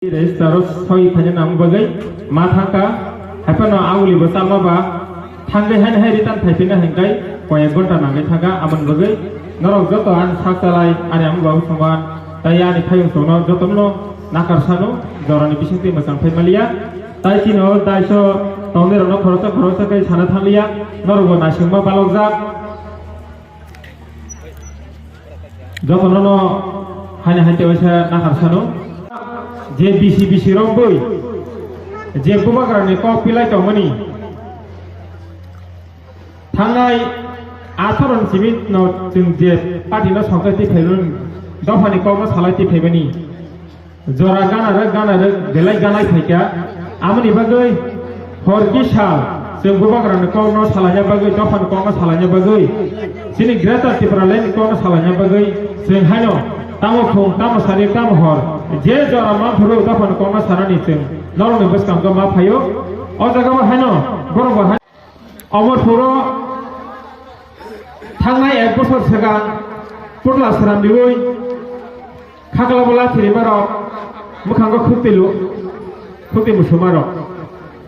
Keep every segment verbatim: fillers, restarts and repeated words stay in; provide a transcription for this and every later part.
Register o soi khaina nang bagwi ma thangkha, haiphano auli bo chalma ba thangwi haino hai return phaipina hingkai koyek ghonta nangwi thangkha, amoni bagwi norok joto ani sak chalai ani ama babu soman tai ani phayung songno jotono nakar sano jorani bisingtwi mwchang phai maliya. Tai chini o daiso tongnai rokno khoroksa khoroksa khe sana thanglia, norok bo naisingma balokjak. Jotono no haino hai tewaisa nakar sano. Je bisi bisi rok boi je bubagrani kok pilai tongmani. Thangnai atharo ni simi no chwng je party no songkhe twi phaimani, dophani kok no salai twi phaimani. Jora gana rwk, gana rwk, belai ganai phaikha. Amoni bagwi hor kisa chwng bubagrani kokno salaina bagwi, dophani kokno salaina bagwi, chini Greater Tipraland ni kokno salaina bagwi chwng haino tamo phung, tamo sari, tamo hor, je jora manphuru dophani kokno sanani chwng norokni bwskango ma phaio. O jagao haino borok bo hai Omorpuro thangnai ek bosor swkang putla sram riwi khakla bola thirimarok mwkhango khukti lu-, khukti musumarok.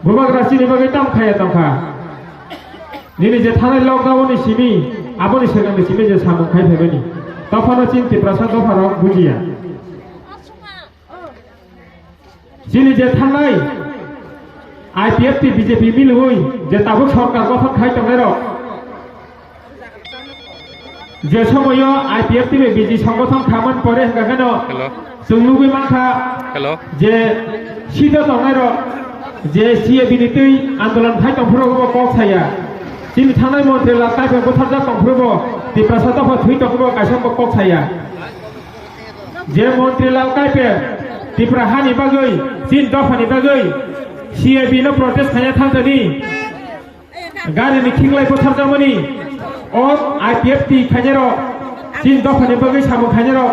Bubagra chini bagwi tam khaya tongkha. Nini je thanai lockdown ni simi, aboni swkangni simi je samung khai phaimani. Dophano chini Tiprasa dopharok bujiya. Chini je thangnai I P F T B J P milwi je tabuk sorkar gothon khai tongnairok, je somoio I P F T bai B J P songothon khaman pore hwnkha kheno Hello. Chwng nugwi mankha Hello. Je sida tongnairok je C A B ni twi andolon khai tongphuru bo kok saya. Chini thangnai montri Lal Kaipe butharjak tongphuru bo Tiprasa dopha thwi tongphuru bo kaisa bo kok saya. Je montri Lal Kaipe Tipra hani bagwi, chini dophani bagwi C A B no protest khaina thangthani, gari ni khiklai butharjakmani, o I P F T khainero, chini dophani bagwi samung khainero,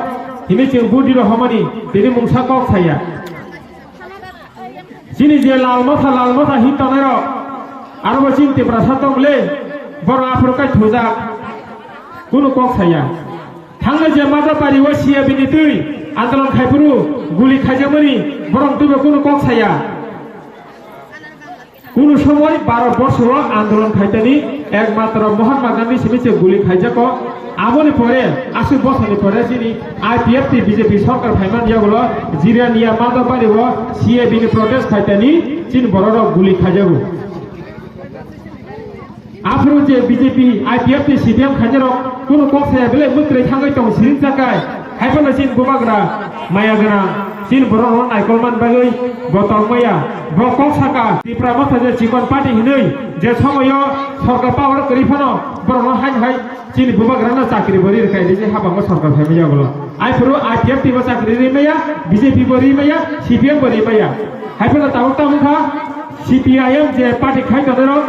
hini chwng budi rohormani, tini mungsa kok saya. Chini je lal motha, lal motha hin tongnai rok, aro bo chini Tiprasa tong le, borok aphuru kai thujak, kunu kok saya. Thangnai je Madapari o C A B ni twi andolon khai phuru guli khaijakmani, borok twibo kunu kok saya. Kunu somoi Bharat borso o andolon khaitani ekmatro Mahatma Gandhi simi se guli khaijako. Aboni pore, aswk bosoni pore chini I P F T B J P sorkar phaiman yagulo Jirania Madapari o C A B ni protest khaitani chini bororok guli khaijago. Aphuru je B J P, I P F T, C P M khainarok kunu kok saya belai mwtrwi thangwi tong siring chakai. Haiphano chini bubagra maya gwnang, chini borok no naikol man bagwi bo tong maya. Bo kok saka Tipra Motha je chikon party hinwi je somoyo sorkar power kwrwi phano borok no hain hai chini bubagra no chakri bo ri rwkha, ri je habang o sorkar phai maya ulo. Aphuru I P F T bo chakri ri maya, B J P bo ri maya, C P M bo ri maya. Haiphano tabuk tabuk kha C P I M je party khai tongnai rok.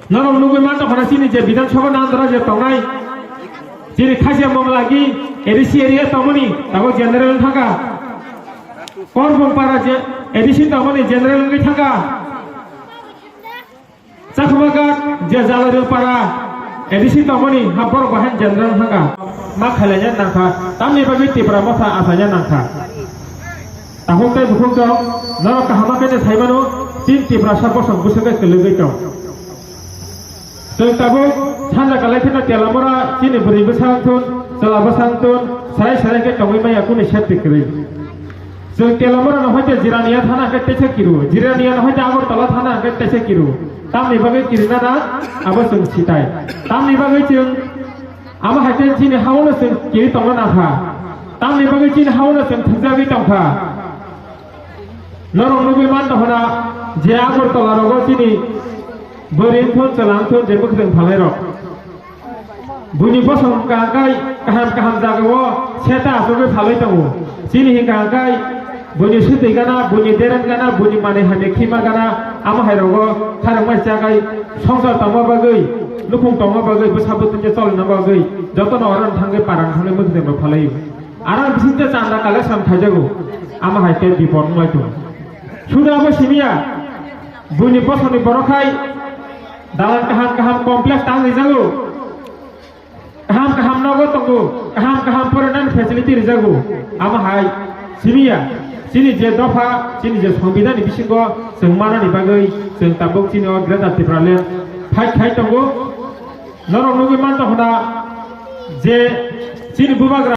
Norok nugwi man tongkha chini je Bidhan Sabha ni andaro je tongnai, chini Khasiya Mongla ki A D C area tongmani tabuk general wng thangkha. Korbong para je A D C tongmani general wngwi thangkha. Chakma Ghat je Jalaril para A D C tongmani ha borok bahai general wng thangkha. Ma khailaiya nangkha, tamni bagwi Tipra Motha achaina nangkha. Takhuk tei bukhuk tong, norok kaham khe sai mano, chini Tiprasa bosong bwswk khe kwlwgwi tong. Chwng tabuk sanja kalai phano Telamura chini bwrwi bwsa wng thun, chwla bwsa wng thun, sarai sarai khe tongwi maya kunu safety kwrwi. Chwng Telamura no hoite Jirania thana khe teisa kiru, Jirania no hoite Agartala thana khe teisa kiru. Tamni bagwi kirina na abo chwng sitai. Tamni bagwi chwng Amo hai khe chini ha-o no chwng kiri tongna nangkha. Tamni bagwi chini ha-o no chwng thwngjagwi tongkha. Norok nugwi man tongkha na je Agartala rogo chini bwrwi wngthun, chwla wngthun je mwkhwtwng phalai rok. Buini bosong hwnkha hwnkhe kaham kaham jagao seta achugwi phalwi tongo. Chini hwnkha hwnkhe Buini swtwi gana, buini deren gana, buini manwi hamya khima gana, amo hai rogo kharokmai chakhai songsar tongma bagwi, nukhung tongma bagwi, bwsa bwtwi khe cholna bagwi, jotono oro thangwi parang thangwi mwkhwtwng rok phalaio. Aro bisingtwi chanda collection khaijago, amo hai khe bipot wng lai tongo. Suda abo simiya, buini bosongni borok hai dalan kaham kaham complex tang rijago. Kaham kaham nogo tongo, kaham kaham porinani facility rijago. Amo hai simiya. Chini je dopha, chini je songbidani bisingo chwng manani bagwi chwng tabuk chini o Greater Tipraland fight khai tongo. Norok nugwi mantokna je chini bubagra